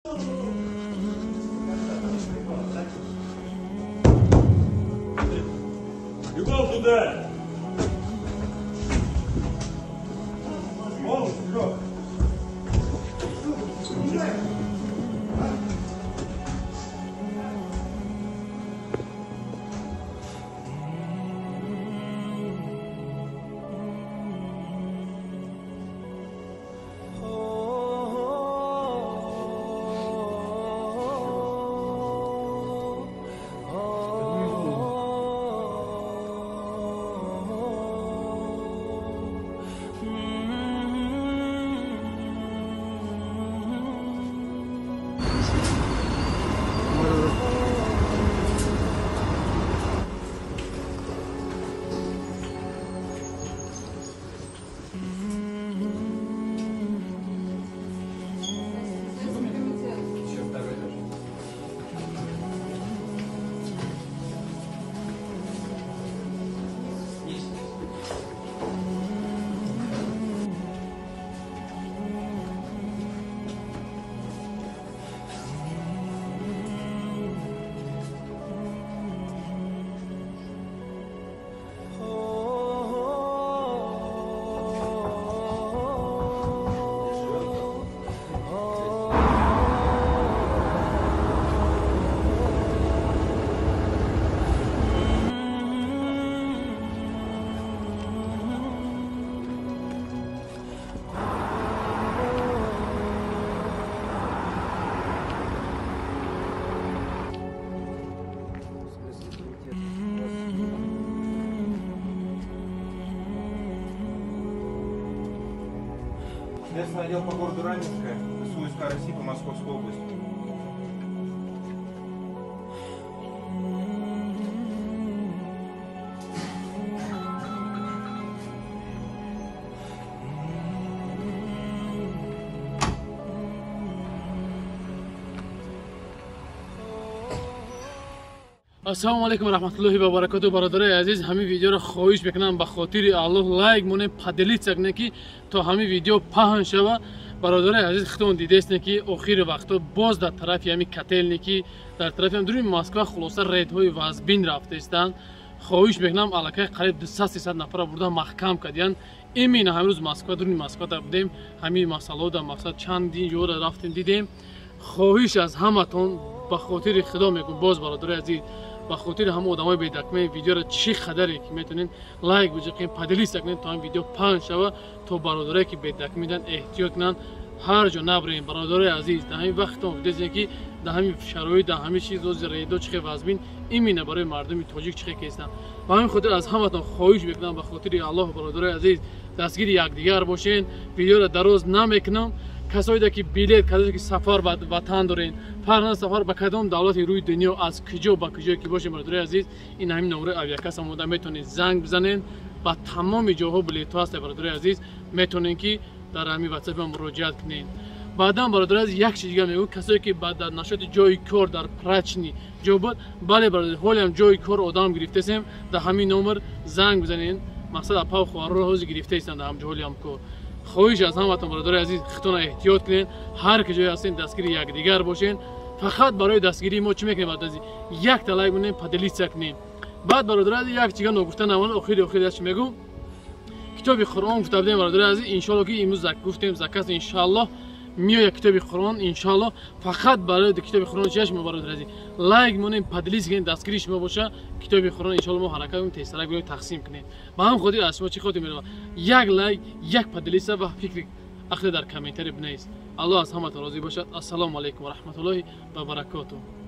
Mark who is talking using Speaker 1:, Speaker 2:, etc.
Speaker 1: Бегом туда! Вон, Серег!
Speaker 2: Следственный отдел по городу Раменское, СУ СК России по Московской области.
Speaker 3: Ассалому алайкум ва раҳматуллоҳи ва баракатуҳ. Бародарои азиз, ҳамин видеоро хоҳиш мекунам ба хотири Аллоҳ лайк монем, поделиться кунем, ки то ҳамин видео паҳн шава. Бародарои азиз, худтон дидестем, ки охири вақтҳо боз дар тарафи ҳамин Котельники, дар тарафи ҳам дуруни Москва хулоса рейдҳои вазбин рафтаистанд. Хоҳиш мекунам, аллакай қариб 200-300 нафарро бурда маҳкам кардиянд. Именно ҳамин рӯз Москва, дуруни Москва да будем, ҳамин масъалаҳо дар мақсад чандин ҷоро рафтем, дидем. Хоҳиш аз ҳаматон ба хотири Худо мегӯм, боз бародарои азиз, ба хотири ҳама одамои бедакме видеоро чӣ қадаре ки метавонед лайк биҷиқем, поделиться кунед, то ҳамин видео паҳн шава, то бародарое ки бедакме дидан эҳтиёт кунанд, ҳар ҷо набарем. Бародарои азиз, дар ҳамин вақтон дидем, ки дар ҳамин шароит, дар ҳамин чиз ози рейдо чӣ хел вазмин именно барои мардуми тоҷик чӣ хел кестанд. Ба ҳамин хотир аз ҳаматон хоҳиш мекунам, ба хотири Аллоҳ, бародарои азиз, дастгири якдигар бошен. Видеоро дароз намекунам. Касоида ки билет, касоида ки сафар ба ватан дорен, фарқ сафар ба кадом давлати рӯи дунё, аз куҷо ба куҷое ки бошем, бародарои азиз, ин ҳамин номраи авиакасса омода, метавонед занг бизанед. Ба тамоми ҷоҳо билетҳо ҳаст, бародарои азиз, метавонед ки дар ҳамин ватсап муроҷиат кунед. Баъдан, бародарои азиз, як чиз дигар мегӯям, касое ки дар нашоти ҷои кор дар прачни ҷо буд, бале бародари, ҳолиам ҷои кор одам гирифтасем, дар ҳамин номер занг бизанед. Мақсад апав хоҳарро ҳозир гирифтаистанд дар ҳам ҷоҳолиам кор. Хоҳиш аз ҳаматон, бародарои азиз, худтонро эҳтиёт кунед, ҳар ки ҷое ҳастед дастгири якдигар бошед. Фақат барои дастгирии мо чӣ мекунем, бародари азиз? Якта лайк монем, поделиться кунем. Баъд, бародари азиз, як чига ногуфта намонад, охири охири аз чӣ мегӯм, китоби Қуръон гуфта будем, бародари азиз, иншоалло ки имрӯз гуфтем заказ, иншоалло меояд китоби Қуръон, иншоалло. Фақат барои китоби Қуръон чиаш мо, бародари азиз, лайк монем, поделиться кунем, дастгирии шумо боша, китоби Қуръон иншоалло мо ҳаракат кунем, тезтарак биёем тақсим кунем. Ба ҳамин хотир аз шумо чӣ хотир меравад? Як лайк, як поделиться ва фикри ахле дар комментарий бинавис. Аллоҳ аз ҳаматон розӣ бошад. Ассалому алайкум ва раҳматуллоҳи ва баракотуҳ.